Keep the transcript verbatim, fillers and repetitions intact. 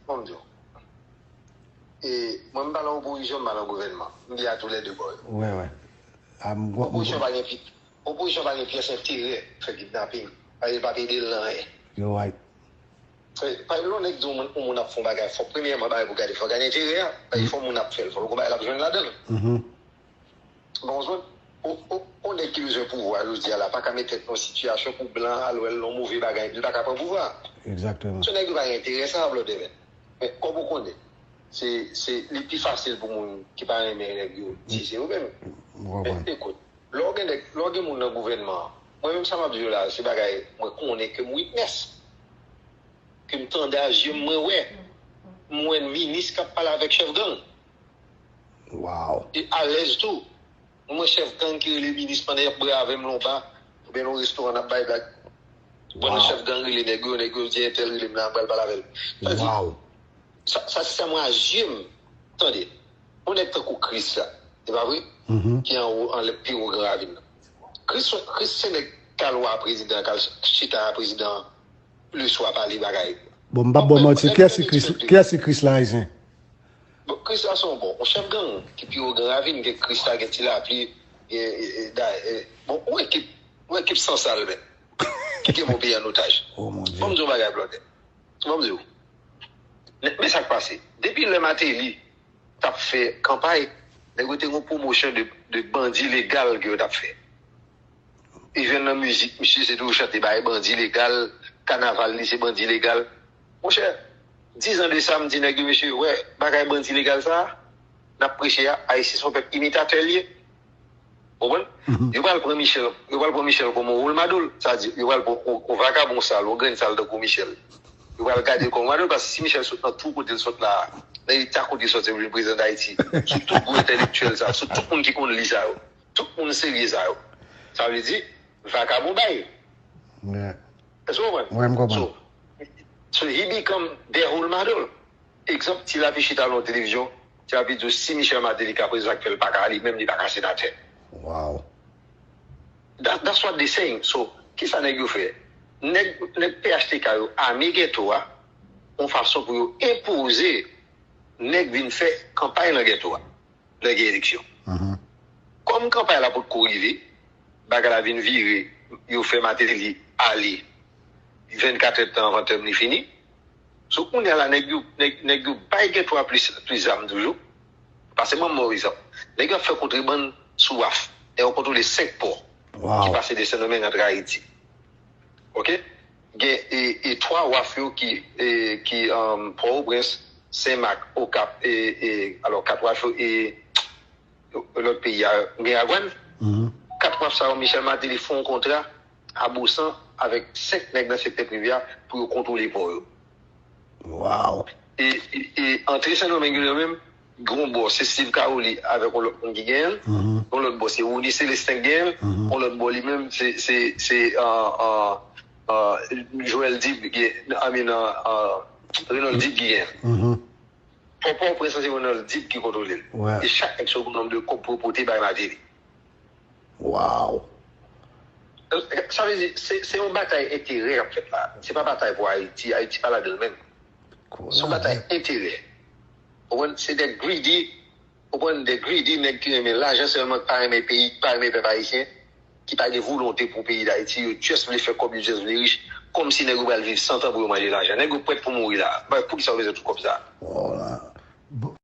Bon, m di w. E, mwen, m pa nan opozisyon, m pa nan gouvènman. M byen a tou lè de bò yo. Wè, wè. A, m, m, Opozisyon pa gen pi-, opozisyon pa gen pyès enterè fè kidnaping. Paske l p ap ede l nan anyen. You're right. Fè, pa yon nèg di yon moun, yon moun ap fè yon bagay, fò premyèman bagay pou gade, fò gade enterè a. Paske fò moun ap fè l, fò l gon bagay l ap jwenn ladan l. Mhm. Bon, ou konprann? O, o, yon nèg ki bezwen pouvwa jodi a la, pa ka met tèt nan yon sitiyasyon pou blan al wè l nan yon move bagay, epi l pa ka pran pouvwa a. Egzakteman. Se nèg yo pa gen enterè sa a, Blòdèvè. Men, kòm ou konnen, se, se, li pi fasil pou moun ki pa renmen nèg yo di se yo menm. Men, ekout, lè w gen nèg, lè w gen moun nan gouvènman an, mwen menm sa m ap di w la, se bagay mwen konnen ke m witness, ke m tande a zye m, mwen wè. M wè minis k ap pale avèk chèf gang. Wow. E alèz tou. M wè chèf gang ki rele minis pandan y ap bwè avè m nan yon ba, oubyen nan yon restoran n ap bay blag. Pandan chèf gang rele nèg yo, nèg yo di entèl rele m la, m pral pale avè l. Sa di, Wow. sa, sa se sa m wè a zye m. Tande, yon nèg tankou Chris la, se pa vre? Ki anwo, anlè pi wo Gran Ravin nan. Chris, Chris se nèg k al wè prezidan, k al chita a prezidan leswa pale bagay. Bon, m p ap ba w manti. Kiyès ki Chris, kiyès ki Chris la, Ayisyen? Bon, Chris la se yon bon, yon chèf gang ki pi wo Gran Ravin, gen Chris la, gen Ti Lapli, gen, e, e, da, e, bon, yon ekip, yon ekip sansal menm, ki gen bon peyi an otaj. Oh, mon Dieu. Ban m di w yon bagay, Blòdè. Ban m di w. Men, men sa k pase. Depi lè Martelly t ap fè kanpay, nèg yo te gen yon pwomosyon de, de bandi legal ke yo t ap fè. Even nan mizik, misye se toujou chante bagay bandi legal, kanaval li se bandi legal. Monchè, diz an de sa, m di nèg yo, mesye, wè, bagay bandi legal sa a, n ap preche a, Ayisyen se yon pèp imitatè l ye. Ou konprann? Yo pral pran Michel, yo pral pran Michel kòm yon role model. Sa di, yo pral pran yon, yon vakabon sal, yon grenn sal tankou Michel. Yo pral gade l kòm model, paske si Michel sot nan twou kote l sot la a, nan eta kote l soti pou vin prezidan Dayiti, sou tout gwo entèlektyèl sa, sou tout moun ki konn li sa yo, tout moun serye sa yo, sa vle di, vakabon bay. Yeah. Èske w konprann? Mwen, m konprann. So, so he become their role model. Egzanp, Ti Lapli chita nan yon televizyon, Ti Lapli di w si Michel Martelly ka prezan, sa k fè l pa ka, li menm li pa ka senatè. Wow. That, that's what they saying. So, kisa nèg yo fè? Nèg, nèg P H T K yo ame geto a, yon fason pou yo enpoze nèg vin fè kanpay nan geto a, lè gen eleksyon. Kòm kanpay la potko rive, bagay la vin vire, yo fè Martelly ale vennkat è tan anvan tèm li fini. So, kounye a la, nèg yo, nèg, nèg yo bay geto a plis, plis zam toujou. Pase ban m yon egzanp. Nèg yo ap fè kontrebann sou waf. Nèg yo kontwole senk pò ki pase de Sendomeng antre Ayiti. Oke? Gen e, e twa waf yo ki, e, ki um, Pòtoprens, Senmak, Okap, e, e, alò, kat waf yo, e, lòt peyi a, gen Agwàn. Kat waf sa yo, Michel Martelly fè yon kontra a bosan avèk senk nèg nan sektè prive a pou yo kontwole pò yo. Wow. E, e, e antre Sendomeng yo menm, gen yon bò, se Steve Caroli avèk yon lòt moun ki genyen l. Yon lòt bò, se Rony Célestin ki genyen l. Yon lòt bò, li menm, se, se, se uh, uh, uh, Joël Dib, ki gen, I mean, uh, uh, Renold Dib ki genyen l. Pò Pòtoprens se Renold Dib ki kontwole l. E chak nèg se yon nonm de kòb pou yo pote bay Martelly. Wow. Sa vle di, se, se yon batay enterè k ap fèt la. Se pa batay pou Ayiti. Ayiti pa ladan l menm. Se yon batay enterè. Ou konprann? Se de greedy, ou konprann, de greedy nèg ki renmen lajan sèlman, ki pa renmen peyi, ki pa renmen pèp ayisyen, ki pa gen volonte pou peyi Dayiti. Yo just vle fè kòb, yo just vle rich. Kòmsi nèg yo pral viv san tan pou yo manje lajan. Nèg yo prèt pou mouri la. Poukisa yo bezwen tout kòb sa?